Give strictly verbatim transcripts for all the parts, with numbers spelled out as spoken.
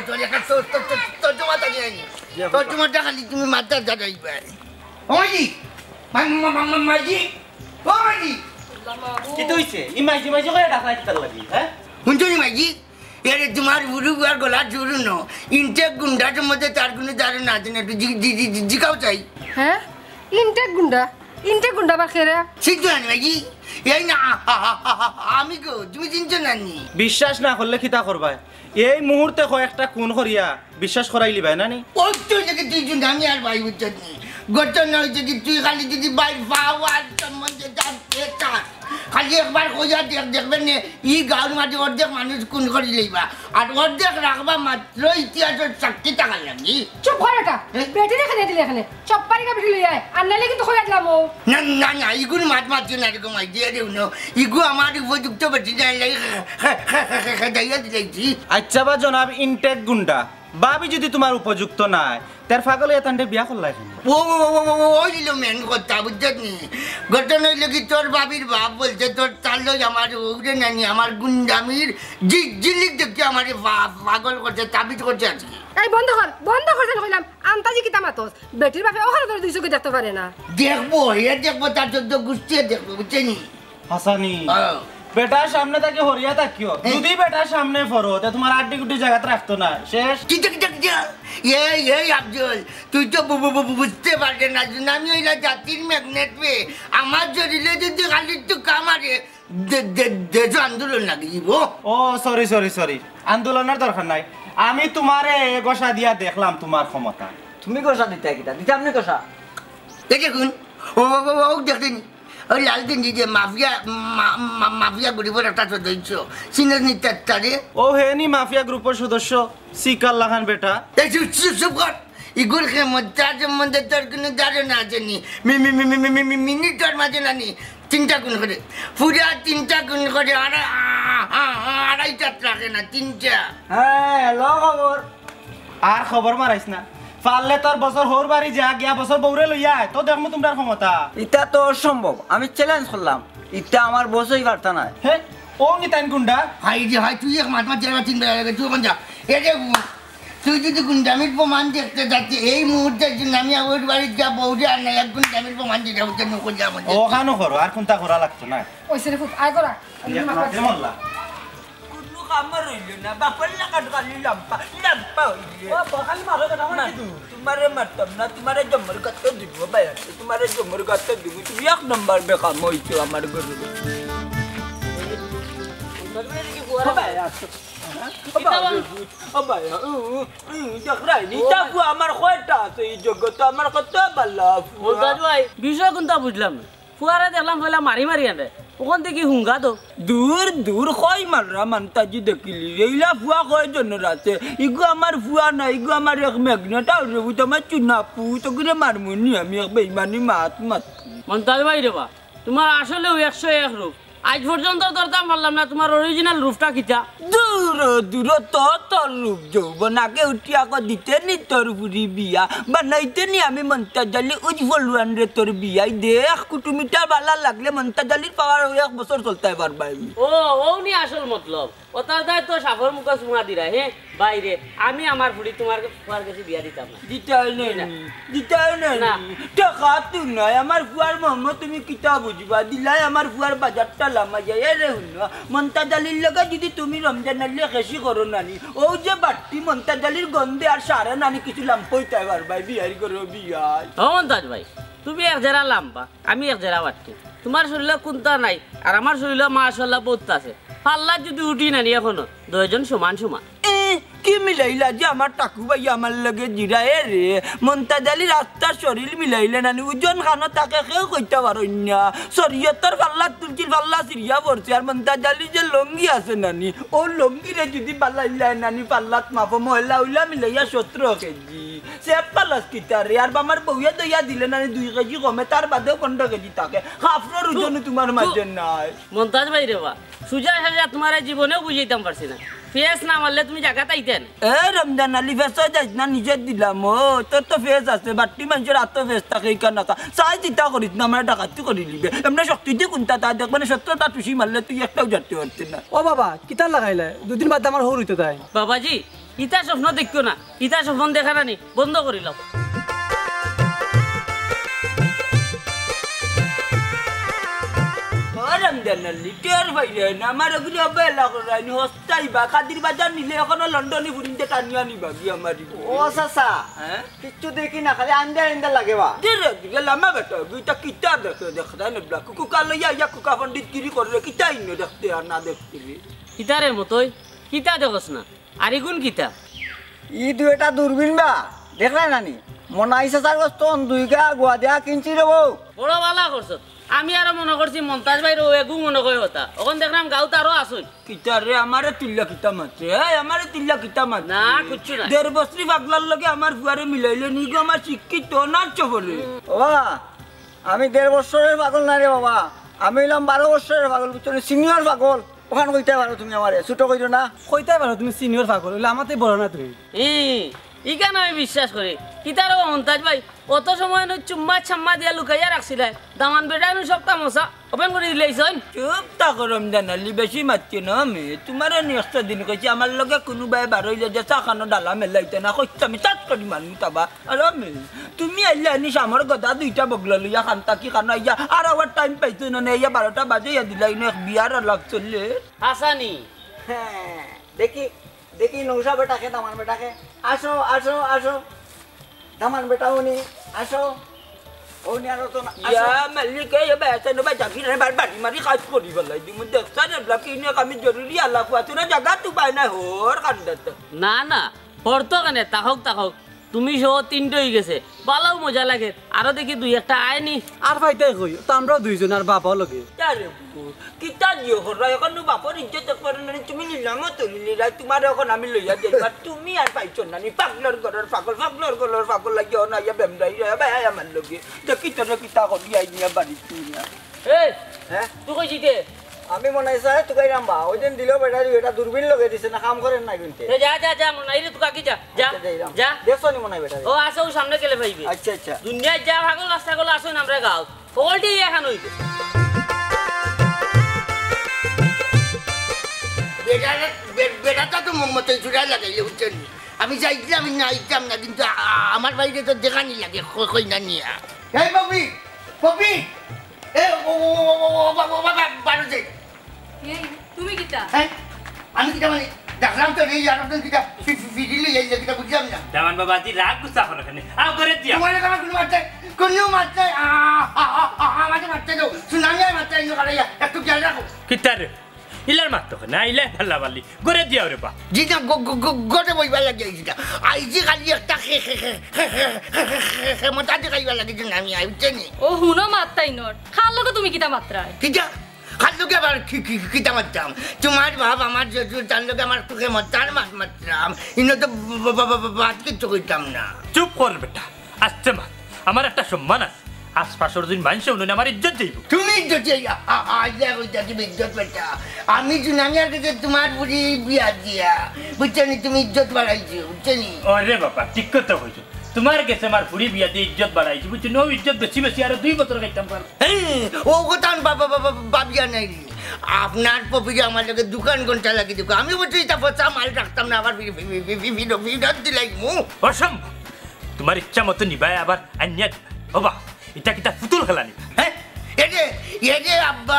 তোর একটা তোর, তোর, তোর, তোর জমা তাকে আনি। তোর জমাটা খালি তুমি মাথার দাঁড়াইবে। ও মাইজি, মা-, মা-, মা-, মা-, মাইজি, ও মাইজি। কিতা অইছে? ই মাইজি মাইজি কইয়া ডাকরায় কিতার লাগি, হে? হুনছো নি মাইজি? এরে তোমার বুরু বুয়ার গলা জুরু ন। ইনটেক গুন্ডার মধ্যে তার কুনু ধারণা আছে না? একটু জি-, জি-, জি-, জি-, জিকাও চাই। হে? ইনটেক গুন্ডা? ইনটেক গুন্ডা আবার কেরে? চিনছো না নি মাইজি? এই না, আ-, আ-, আ-, আ-, আ-, আমি গো, তুমি চিনছো না নি? বিশ্বাস না করলে কিতা করবায়? এই মুহূর্তে কয়েকটা খুন করিয়া বিশ্বাস করাইলিবায় না নি? ওই তো দেখি তুই জুন, আমি আর ভাই বুঝছত নি। ঘটনা অইছে কি, তুই খালি যদি ভাই পাও আর সম্বন্ধে জানতে চাস, খালি একবার কইয়া দেখ, দেখবে নে, ই গাঁওর মাঝে অর্ধেক মানুষ খুন করিলিবা, আর অর্ধেক রাখবা মাত্র ইতিহাসর সাক্ষী থাকার লাগি। চুপ কর বেটা। এ? বেটিরে কেনে দিলে কেনে? চপ্পারি কাপড় লইয়া আয়, আর নাইলে কিন্তু কইয়া দিলাম ও। না, না, না, ইগুর মাত মাতিও না রে গো মাইজি, আরে হুনো, ইগু আমার উপযুক্ত বেটি না, এই খে-, খে-, খে-, খে-, খে-, দাইয়া দিলাইছি। আচ্ছা বা জনাব ইনটেক গুন্ডা, ভাবি যদি তোমার উপযুক্ত নায়, তার পাগল অইয়া তানরে বিয়া করলায় কেনে? ও, ও, ও, ও, ও, ওই লো মেন কথা, বুঝছত নি? ঘটনা অইলো কি, তোর ভাবির বাপ বলতে তোর তার লই আমার ওরে নানি, আমার গুন্ডামির জি-, জিলিক দেখতে আমারে পা-, পাগল করছে, তাবিজ করছে আজকে। এই বন্ধ কর, বন্ধ কর যেন কইলাম, আন্তাজি কিতা মাতস? বেটির বাপে ওখানে তোর দুই চোখে দেখতে পারে না। দেখবো, এ দেখবো, তার চোদ্দ গুষ্টিয়ে দেখবো, বুঝছে নি? হাসানি। হ্যাঁ। বেটার সামনে থাকি হরিয়া থাকিও। হ্যাঁ। যদি বেটার সামনে পড়ো, তে তোমার আড্ডি গুড্ডি জাগাত রাখতো না। শেষ। কিতা, কিতা, কিতা? এই, এই আফজল, তুই তো বু-, বু-, বু-, বু-, বুঝতে পারলে না, জুনামি অইলা জাতির ম্যাগনেট বে। আমার শরীরে যদি খালি একটু কামারে, দে-, দে-, দেশো আন্দোলন লাগি দিব। ও, সরি, সরি, সরি। আন্দোলনের দরকার নাই। আমি তোমারে ঘষা দিয়া দেখলাম তোমার ক্ষমতা। তুমি ঘষা দিতায় কিতা? দিতাম নি ঘষা? এই দেখুন, ও, ও, ও, ও, দেখলেন, ওই লাল গেঞ্জি যে মাফিয়া, মা-, মা-, মাফিয়া গ্রুপর একটা সদস্য, চিনস নি তা-, তারে? ও হে নি মাফিয়া গ্রুপর সদস্য, সিকার লাখান বেটা। এই চুপ, চুপ, চুপ কর। ইগুর ক্ষমতা সম্বন্ধে তোর কোনো ধারণা আছে নি? Me-, me-, me-, me-, me-, me-, me-, মিনিটর মাঝে নানি তিনটা খুন করে। পুরা তিনটা খুন করে, আড়া-, আ-, আ-, আ-, আড়াইটা রাখে না, তিনটা। হ্যাঁ, ল খবর। আর খবর মারাইস না। পারলে তোর বছর হউর বাড়ি যা, গিয়া বছর বউরে লইয়া আয়, তো দেখমু তোমরার ক্ষমতা। ইতা তো অসম্ভব, আমি চ্যালেঞ্জ করলাম, ইতা আমার বসই পারতা নায়। হে, ও নি তাইন গুন্ডা? হাই রে হাই, তুই এক মাত মাত যারা তিন বেলা লাগে, তুই ওখান যা। এ রে, তুই যদি গুন্ডামির প্রমাণ দেখতে চাস, এই মুহূর্তে যদি আমি আমার বাড়িত যা বউরে আর না, এক গুন্ডামির প্রমাণ দিতে হচ্ছে, মুখ যা বলছে। ওখানো করো, আর কোনটা করা লাগতো না। ওই সেরে খুব আয় করা। এক মাতে মল্লা। কুনু কামর অইলো না, বাপর লাখান খালি লাম্পা, লাম্পা অইলে। ও, বাপর খালি মারো কেন, আমার না, কি দোষ? তোমারে মারতাম না, তোমারে জমর গাত দিব, ভাই, তোমারে জমর গাত দিব, তুমি এক নম্বর বেকাম অইছো আমার ঘরে। ও ভাই, আসো। ও ভাই, ও ভাই, উ, উ, উ, দেখরায় নি, তা ফুয়া আমার কয়টা আছে এই জগতে, আমার কত ভালা ফুয়া। মন্তাজ ভাই, বিষয় কোনটা বুঝলাম না। ফুয়ারে দেখলাম পয়লা মারি মারি আনরে, ওখান থেকে হুঙ্গা তো। দূর, দূর, কই মাররা মান্তাজি দেখিলি? এইলা ফুয়া কয়জনর আছে? ইগু আমার ফুয়া না, ইগু আমার এক ম্যাগনেট আউরে, বুঝ আমার চুনা পু, তো করে মারমুনি আমি এক বেইমানি মাত মাত। মন্তাজ ভাই রে বা, তোমার আসলেও একশো এক রূপ। আজ পর্যন্ত ধরতাম পারলাম না তোমার অরিজিনাল রূপটা কিতা। দূর, দূর, তো তোর রূপ যৌবন আগে উঠিয়া কো দিতে নি তোর ফুরি বিয়া, বানাইতে নি আমি মন্তাজ আলী উজ ফলুয়ান রে তোর বিয়াই। দেখ কুটুমিটা বালা লাগলে মন্তাজ আলীর পাওয়ার এক বছর চলতায় পারবায় নি। ও, ও নি আসল মতলব। ও তার দায় তো সাফর মুখা সুমা দিরা, হে? বাইরে, আমি আমার ফুরি তোমার ফুয়ার গেছে বিয়া দিতাম না। দিতায় নাই না। নি, দিতায় নাই না। নি। টেকা তো নাই, আমার ফুয়ার মর্ম তুমি কিতা বুঝবা? দিলায় আমার ফুয়ার বাজারটা লামা যায়। এ রে হুনো, মন্তাজ আলীর লগে যদি তুমি রমজান আলীরে খেশি করো না নি, ও যে বাট্টি মন্তাজ আলীর গন্ধে আর সারা নানি কিছু লাম্পা অইতায় পারবায়, বিয়ার করো বিয়ায়। ও মন্তাজ ভাই, তুমি এক জেরা লাম্বা, আমি এক জেরা বাট্টি। তোমার শরীরে কুন্তা নাই, আর আমার শরীরে মাশাআল্লাহ বহুত আছে। পাল্লাত যদি উঠি নানি এখনো, দুইজন সমান সমান। এ, কি মিলাইলা যে আমার টাকু ভাই আমার লগে জিরা? এ রে, মন্তাজ আলীর আস্তা শরীর মিলাইলে নানি, ওজন খানো তাকে কেউ কইতা পারইন না। শরীয়তর পাল্লাত তুলছিল, পাল্লা ছিড়িয়া পড়ছে, আর মন্তাজ আলীর যে লঙ্গি আছে নানি, ও লঙ্গিরে যদি বালাইলায় নানি পাল্লাত মাপো, ময়লা উলা মিলাইয়া সতেরো কেজি। সে পালাস কিতা রে, আর আমার বউয়ে দইয়া দিলে নানি দুই কেজি কমে, তার বাদেও পনেরো কেজি থাকে। কাফরর ওজনও তোমার মাঝে নাই। মন্তাজ ভাই রে বা, সুজা সাজা তোমারে জীবনেও বুঝাইতাম পারছি না। ফেস না মারলে তুমি জাগাত আইতে না। এ রমজান আলী, ফেস যাইস না, নিজে দিলাম। ও, তোর তো ফেস আছে, বাট্টি মানষর আতো ফেস থাকে, ইখান না খা। সাইজ ইতা করিস না, আমার ডাকাতি করি লিবে। এমনে শক্তি দি কুন্তা তা দেখবে না, সত্তরটা টুসি মারলে তুই একটাও জানতে পারতে না। ও বাবা, কিতা লাগাইলে? দুদিন বাদে আমার হউর অইতো তাই। বাবাজি, ইতা স্বপ্ন দেখিও না, ইতা স্বপ্ন দেখা নানি, বন্ধ করিলাও। ও রমজান আলী, টের পাইলে না, আমার ওগুলি অবহেলা করাইনি, হস্তাই বা কাদির বাজার নিলে এখনো লন্ডনি ফুরিনতে টানিয়া নিবা গি আমার। ও চাচা, হ্যাঁ? কিচ্ছু দেখি না, খালি আন্দার আন্দার লাগে বা। দে রে, দিলে লামা বেটা, দুইটা কিতা দেখে, দেখে না, ব্লা, কুকু কালো ইয়া, ইয়া কুকা পণ্ডিত গিরি করে, কিতা ইনো দেখতে আর না দেখতে রে। কিতা রে মতই, কিতা দেখছ না? আর ইগুন কিতা? ই দুইটা দূরবীন বা, দেখরায় নানি? মনাই চাচার গস্তন দুইগা গুয়া দেয়া কিনছি রে বউ। বড় বালা করছত। আমি আরো মনো করছি মন্তাজ ভাইর ও এগু মনো কয় হতা। অখন দেখরাম গাউত আরো আছইন। কিতা রে, আমারে তিল্লা কিতা মাতরে? এই, আমারে তিল্লা কিতা মাতরে? না, কিচ্ছু না। দেড় বছরি পাগলার লগে আমার ফুয়ারে মিলাইলে নি গো, আমার শিক্ষিত না চবরে। ও বাবা, আমি দেড় বছরের পাগল না রে বাবা, আমি অইলাম বারো বছরের পাগল, বুঝছো নি? সিনিয়র পাগল। অখান কইতায় পারো তুমি আমারে, ছোট কইরো না। কইতায় পারো তুমি সিনিয়র পাগল, অইলে আমাতে বড় না তুমি। ই, ইখান আমি বিশ্বাস করি। কিতা রে মন্তাজ ভাই, অত সময় নু চুম্মা চাম্মা দিয়া লুকাইয়া রাখছিলায়, দামান বেটা নু সবটা মশা ওপেন করি দিলাইছইন। চুপ থাকো রমজান আলী, বেশি মাতিও না। আমি তুমারে নি একটা দিন কইছি, আমার লগে কুনুবায় বার অইলে যে চা খানো ডালা মেলাইতে না, কইছি আমি চাট করি মারমু তাবা। আর আমি, তুমি আইলে আনিস আমার গদা দুইটা বগলা লইয়া খান্তা কি খানো আইয়া, আর আবার টাইম পাইছো না, আইয়া বারোটা বাজাইয়া দিলাইন, এক বিয়ার আলাপ চললে। হাসানি। হ্যাঁ, দেখি, দেখি নৌশা বেটাকে, দামান বেটাকে। আসো, আসো, আসো। দামান বেটা উনি, আসো। উনি আর তো না, আসো। ইয়া মালিক, এই এবার এসে নেবা জাগি রে, বার বাড়ি মারি কাজ করি বলাই। তুমি দেখছ না, ব্লক ইউনিয়ন আমি জরুরি আলাপ আছে না, জাগা তো পায় না, হোর কান্দাত। না, না, হোর তো কেনে, তাহক, তাহক। তুমি সহ তিনটে অই গেছে, বালাউ মজা লাগে। আরো দেখি দুই একটা আয় নি। আর ফাইতাই কই, তো আমরাও দুইজন আর বাবাও লগে। আরে বু, কিতা দিও কররা, এখন নু বাপর ইজ্জত করে না, তুমি নিলামও তো নিলিরায়, তুমারে এখন আমি লইয়া যাইবার, তুমি আর পাইছো না নি, পাগলর ঘরর পাগল, পাগলর ঘরর পাগল লাগিয়া অনা আইয়া বেমরাই রে, ভাই আমার লগে। দেখি তো না কিতা করি আই নিয়া বাড়ি তুই না। এই, হ্যাঁ? তুই কই জিতে? আমি মনাই চাচারে তুকাইরাম বা, ওই দিন দিল বেটারি, এটা দূরবীন লগে দিছে না, কাম করের না কিন্তু। এ যা, যা, যা, মনাই রে, তুই কাকি যা, যা, আচ্ছা, যাইরাম। যা। দেখছো নি মনাই বেটারি? ও, আছে, ও সামনে গেলে পাইবে। আচ্ছা, আচ্ছা। দুনিয়ার যা পাগল রাস্তা গুলো আসুন আমরা গাও। হকলটি এখন হইবে। বেটারে, বে-, বেটাটা তো মোহাম্মদ চুরা লাগাইলে, বুঝছেন নি? আমি চাইছিলাম না, আইতাম না, কিন্তু আ-, আ-, আমার বাড়িতে তো দেখানি লাগে, ক-, কই না নিয়া। এই ববি, ববি, এ, ও, ও, বা-, বা-, বা-, বা-, বারো দে। এই, তুমি কিতা? হ্যাঁ? আমি কিতা মানে, দেখলাম তো এই আর একজন কিতা ফি-, ফি-, ফিরি লই আইলে কিতা বুঝলাম না। দামান বাবা, আজি রাগ গুসা করো কেনে? আও করে দিয়া। তোমার আমার কোনো মারতে, কোনো মারতে, আ, আ, আ, আ, আমাকে মারতে দাও। সুনামি আর মারতে আইনো কারাইয়া, একটু খেয়াল রাখো। কিতা রে? ইলার মাত তো না, ইলাই ভাল্লা ভাল্লি। গরে দিয়াও রে বা। জি না, গ-, গ-, গ-, গরে বইবার লাগি আইছি না। আইছি খালি একটা খে-, খে-, খে-, মতা দেখাইবার লাগি যে আমি আইছি নি। ও হুনো মাত্তাই নর। খার লগে তুমি কিতা মাত্রায়? কিতা? খার লগে আবার কি, কি, কিতা মাততাম? তোমার বাপ আমার শ্বশুর, তার লগে আমার সুখে মতার মাত মাততাম। ইনো তো ব-, ব-, ব-, ব-, ব-, বাদ কিচ্ছু কইতাম না। চুপ কর বেটা। আস্তে মাত, আমার একটা সম্মান আছে। আশপাশর যদি মানুষ হুনইন, আমার ইজ্জত যাইব। তুমি ইজ্জত যাইয়া, আ-, আ-, আইয়া কইতা তুমি ইজ্জত পাইতা। আমি জুনামিয়ার কাছে তোমার ফুরি বিয়া দিয়া, বুঝছো নি, তুমি ইজ্জত বাড়াইছো, বুঝছো নি? ওরে বাবা, ঠিক কথা কইছো। তোমার গেছে আমার ফুরি বিয়া দিয়া ইজ্জত বাড়াইছি, বুঝছো নি? ও ইজ্জত বেশি বেশি আরো দুই বছর খাইতাম পারো। হ্যাঁ, ও কথা আমি বাবা, বাবা, ভাবিয়া নাই রে। আপনার পপিকে আমার লগে দোকান ঘন্টা লাগি দেখো। আমি বুঝছি এটা পচা মাল রাখতাম না, আবার ফি-, ফি-, ফি-, ফি-, ফি-, ফি-, ফিরত দিলাইমু। অসম্ভব। তোমার ইচ্ছা মতো নিবায় আবার আনিয়া দিবায়। ও বা, ইটা কিতা ফুতুল খেলা নি? হ্যাঁ? এরে, এরে আব্বা,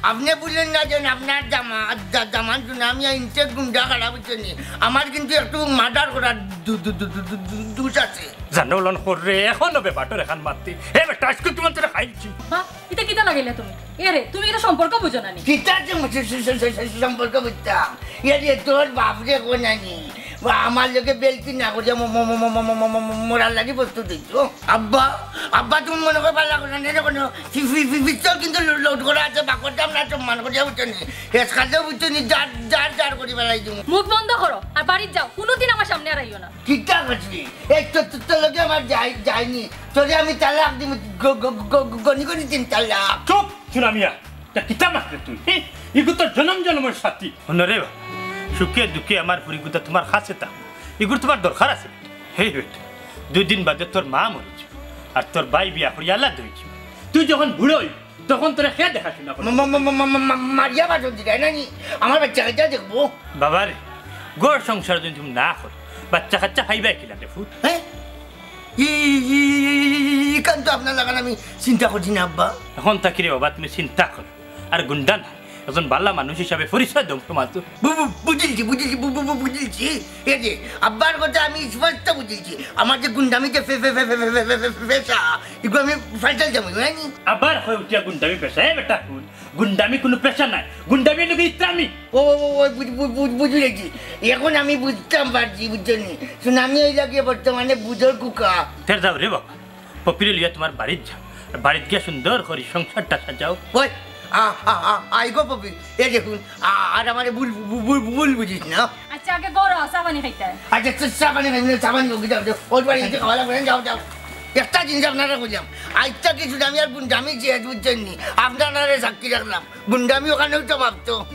আপনে বুলেন না যেন আপনার জামা, জা-, জামান জুনামিয়া ইনটেক গুন্ডা খারাপ অইছে নি। আমার কিন্তু একটু মার্ডার করার দু-, দু-, দু-, দু-, দু-, দু-, দুষ আছে। জানো লন করে, এখনো বেবাটর এখান মারতে। এ বেটা, আজকে তোমার তোরা খাইছি। বা, ইটা কিতা লাগাইলা তুমি? এরে, তুমি ইটা সম্পর্ক বুঝো না নি? কিতা যে ম-, স-, স-, স-, স-, স-, সম্পর্ক বুঝতাম? এরে, তোর বাপরে কো নানি। বা, আমার লগে বেলতি না করিয়া ম-, ম-, মরার লাগি প্রস্তুত অইছো। আব্বা, আব্বা, তুমি মনে করে পাল্লা করে না, এরে কোনো পি-, পি-, পি-, পিস্তল কিন্তু লো-, লোড করা আছে, বাকরটা আমরা সম্মান করিয়া বুঝছো নি। হেস খালেও বুঝছো নি, জার, জার, জার করি বেলাই দিমু। মুখ বন্ধ করো, আর বাড়িত যাও, কোনোদিন আমার সামনে আর আইও না। কিতা করছি? এই তো, তো, তোর লগে আমার যাই, যায়নি। তোরে আমি তালাক দিমু, গ-, গ-, গ-, গ-, গনি গনি তিন তালাক। চুপ, সুনামিয়া। তা কিতা মাতরে তুই? হে? ইগু তোর জনম জনমর সাথী। হুনো রে বা, সুখে দুঃখে আমার ফুরিগুতা তোমার কাছে তা। ইগুর তোমার দরকার আছে। হে বেটা, দুই দিন বাদে তোর মা মরি যাইবো। আর তোর ভাই বিয়া করি আলাদা অই যাইবো। তুই যখন বুড়া অইবি, তখন তোরে কে দেখাশোনা করবো? মা-, মা-, মা-, মা-, মা-, মা-, মারিয়া বাটন দিলাই না নি? আমার বাচ্চা কাচ্চা দেখবো। বাবা রে, ঘর সংসার যদি তুমি না করো, বাচ্চা কাচ্চা পাইবায় কিলা রে ফুত? হ্যাঁ, ই- ই- ই- ই- ইখান তো আপনার লাখান আমি চিন্তা করছি না আব্বা। অখন থাকি রে বাবা তুমি চিন্তা করো। আর গুন্ডা না, একজন ভালা মানুষ হিসাবে পরিচয় দেও সমাজো। বু- বু- বুঝিলছি, বুঝিলছি, বু- বু- বু- বুঝিলছি। এই যে আব্বার কথা আমি স্পষ্ট বুঝিলছি। আমার যে গুন্ডামি যে ফে- ফে- ফে- ফে- ফে- ফে- ফে- ফে- পেশা, এগুলো আমি ফাইটাল যাবো, জানি। আবার কয় উঠিয়া গুন্ডামি পেশা, এ বেটা হুন, গুন্ডামি কুনু পেশা নায়, গুন্ডামি অইলো গি ইসলামি। ও ও, ও, বুঝ- বুঝ- বুঝ- বুঝিলছি। এখন আমি বুঝতাম পারছি, বুঝছো নি? সুনামি অইলা গিয়া বর্তমানে বুঝর কুকা। ফের যাও রে বাবা, পপিরে লইয়া তুমার বাড়িত যাও, আর বাড়িত গিয়া সুন্দর করি সংসারটা সাজাও। ওই, আ, আ, আ, আই গো পপি, এ দেখুন, আ, আর আমারে ভুল, ভুল, ভুল, ভুল বুঝিস না। আচ্ছা, আগে গরো, চা পানি খাইতে। আচ্ছা, তো চা পানি খাইবি না, চা পানি খাইবি, যাও, যাও, ওই বাড়ি থেকে খাওয়া লাগবে না, যাও, যাও। একটা জিনিস আপনারে কইলাম, আইচ্ছা কিছু আমি আর গুন্ডামি যে বুঝছেন নি, আপনারে সাক্ষী রাখলাম, গুন্ডামি ওখানেও তো ভাবতো।